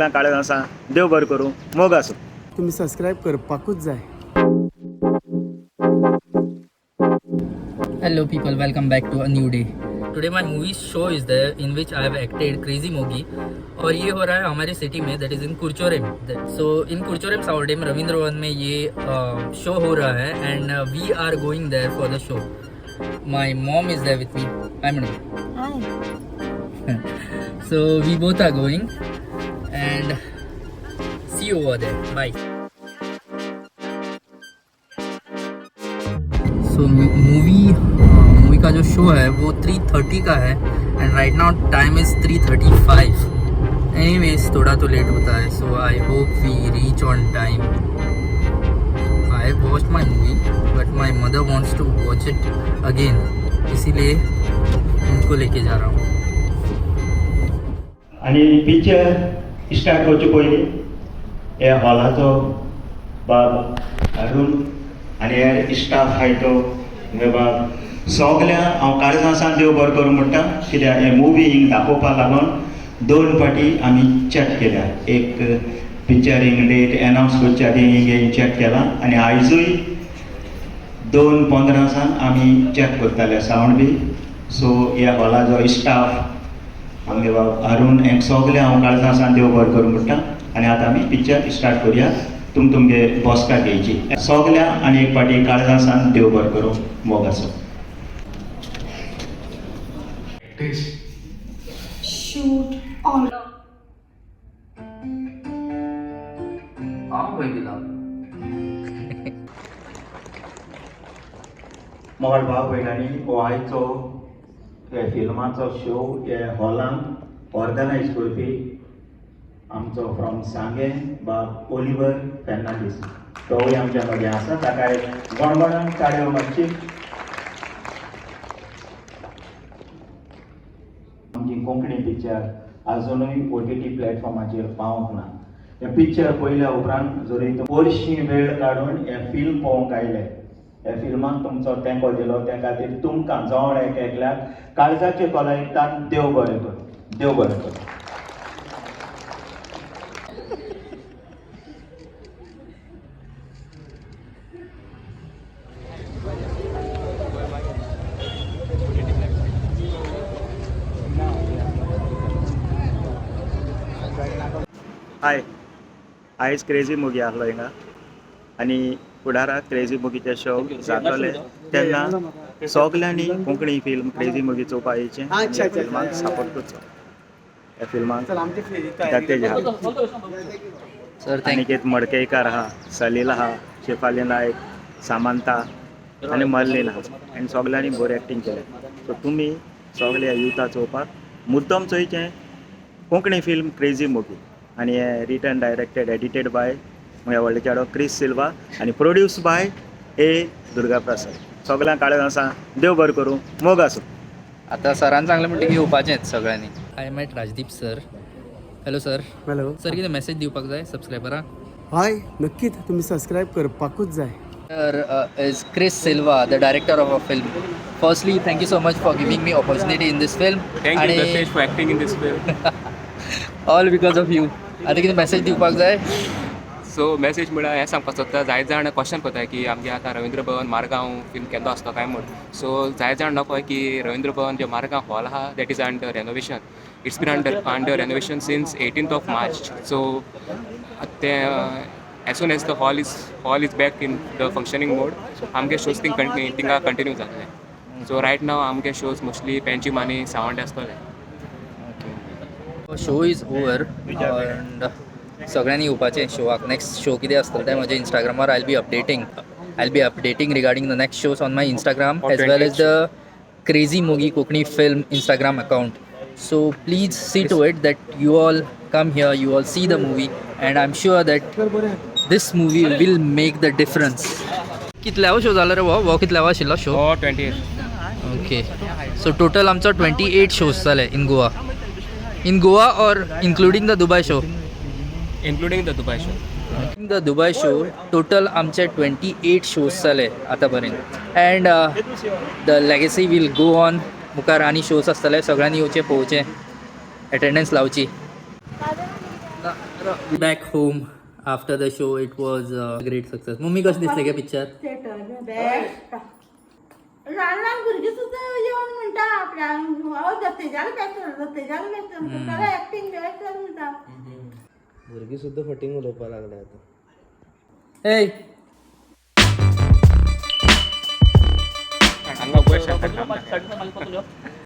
काळजान आसा, देव बरें करूं, मोग आसूं. तुमी सबस्क्रायब करपाकूच जाय. Hello people, welcome back to a new day. Today my movie show is there in which I have acted, Crazy Mogi, और ये हो रहा है हमारे सिटी में, that is in Curchorem. So in Curchorem Savordem Ravindra Bhavan में ये show हो रहा है and we are going there for the show. My mom is there with me. Hi madam. So we both are going and see you over there. Bye. So movie movie का जो show है वो 3:30 का है and right now time is 3:35. Anyways, थोड़ा तो late होता है, so I hope we reach on time. I have watched my movie, but my mother wants to watch it again, इसीलिए उनको लेके जा रहा हूँ. आनी पिक्चर स्टार्ट करचे पयलीं ह्या हॉलाचो बाब अरुण आनी हे स्टाफ आहाय तो बाब सगळ्या हांव काळजां सावन देव बरें करूं म्हणटा, कित्याक हे मुवी हिंग दाखोवपाक लागून दोन फावटी आमी चॅक केल्या. एक पिक्चर हिंग डेट एनावन्स करच्या आदी हिंग चॅक केला आनी आयजूय 2:15 सावन आमी चॅक करताले सावंड बी. सो ह्या हॉलाचो स्टाफ आमगे बाब अरुण हेंक सगळें हांव काळजां सावन देव बरें करूं म्हणटा. आनी आतां आमी पिक्चर स्टार्ट करुया. तुम तुमगे बसका घेवची सगळ्या आनी एक फावटी काळजां सावन देव बरें करूं, मोग आसूं. Shoot all. हांव खंय दिला? मोगाळ भाव भयणांनी, हो आयचो हे फिल्माचो शो हे हॉलांत ऑर्गनायज करपी आमचो फ्रॉम सांगें बाब ओलिवर फेर्नांडीस, तोवूय आमच्या मदीं आसा. ताका एक गणगणान ताळयो मारची. आमची कोंकणी पिक्चर आजुनूय ओटीटी प्लॅटफॉर्माचेर पावंक ना. हें पिक्चर पळयल्या उपरांत जरी वर्शीं वेळ काडून हें फिल्म पळोवंक आयले, ह्या फिल्माक तुमचो तेंको दिलो, त्या खातीर तुमकां जण एक एकल्याक काळजाचे खोलायेंतल्यान देव बरें करूं, देव बरें करूं. हाय, आयज क्रेजी मोगी आहलो हिंगा आनी फुडाराक क्रेजी मोगीचे शो जातले तेन्ना सगल्यांनी कोंकणी फिल्म क्रेजी मोगी चोवपा येयचें आनी ह्या फिल्माक सपोर्ट करचो. ह्या फिल्माक दातेज आहा. Sir, thank Aniket Madkaikar आहा, सलील आहा, शेफाली नायक, सामंता आनी मर्लीन आहा आनी सगल्यांनी बरी एक्टींग केल्या. सो तुमी सगळे युथा चोवपाक मुद्दम चोयचें कोंकणी फिल्म क्रेजी मोगी. आनी हें रिटन, डायरेक्टेड, एडिटेड बाय म्हज्या व्हडले चेडो क्रिस सिल्वा आनी प्रोड्यूस बाय ए दुर्गा प्रसाद. सगळ्यांक काळजान आसा देव बरें करूं, मोग आसूं. आता सरान सांगलें म्हणटकीर येवपाचेंच सगळ्यांनी. I met Rajdeep sir. Hello sir. Hello. Sir, कितें मेसेज दिवपाक जाय सबस्क्रायबरांक? हय, नक्कीच तुमी सबस्क्रायब करपाकूच जाय. Sir is Chris Silva, the director of a film. Firstly, thank you so much for giving me opportunity in this film. Thank you, Datesh, for acting in this film. All because of you. आतां कितें message दिवपाक जाय? So message म्हळ्यार हें सांगपाक सोदता, जायत जाण क्वेश्चन करता की आमगे आतां रवींद्र भवन मारगांव फिल्म केन्ना आसतो काय म्हूण. सो जायत जाण नको की रवींद्र भवन जे मारगांव हॉल आहा, that is under renovation. It's been under renovation since 18th of March. So तें as soon as the hall is back in the functioning mode, आमगे शोज थिंगा कंटिन्यू जातले. सो रायट नाव आमगे शोज मोस्टली पेंजिम आनी sound आसतले. Show is over and सगळ्यांनी येवपाचें शोआक. Next show कितें आसतलो तें म्हज्या इंस्टाग्रामार I'll be updating regarding the next shows on my Instagram as well as the Crazy Mogi Konkani film Instagram account. So please see to it that you all come here, you all see the movie, and I am sure that this movie will make the difference. कितल्यावो show जालो रे हो? हो कितल्यावो आशिल्लो show? हो 28. Okay, so total आमचो 28 shows जाले in Goa or including the Dubai show? Including the Dubai show. The Dubai show, total आमचे 28 shows जाले आतां पर्यंत and the legacy will go on. मुखार आनी शोज आसतले. सगळ्यांनी येवचें, पळोवचें, एटेंडन्स लावची. ना. Back home after the show, it was great success. Mummy, कशें दिसलें गे पिक्चर? Theatre best. ल्हान ल्हान भुरगीं सुद्दां येवन म्हणटा आपल्याक, हांव दत्तेजाल बेस्ट, दत्तेजाल बेस्ट, तुमकां एक्टींग बेस्ट म्हणटा. भुरगीं सुद्दां फटींग उलोवपाक लागले आतां. Hey. हांगा वयर सरता.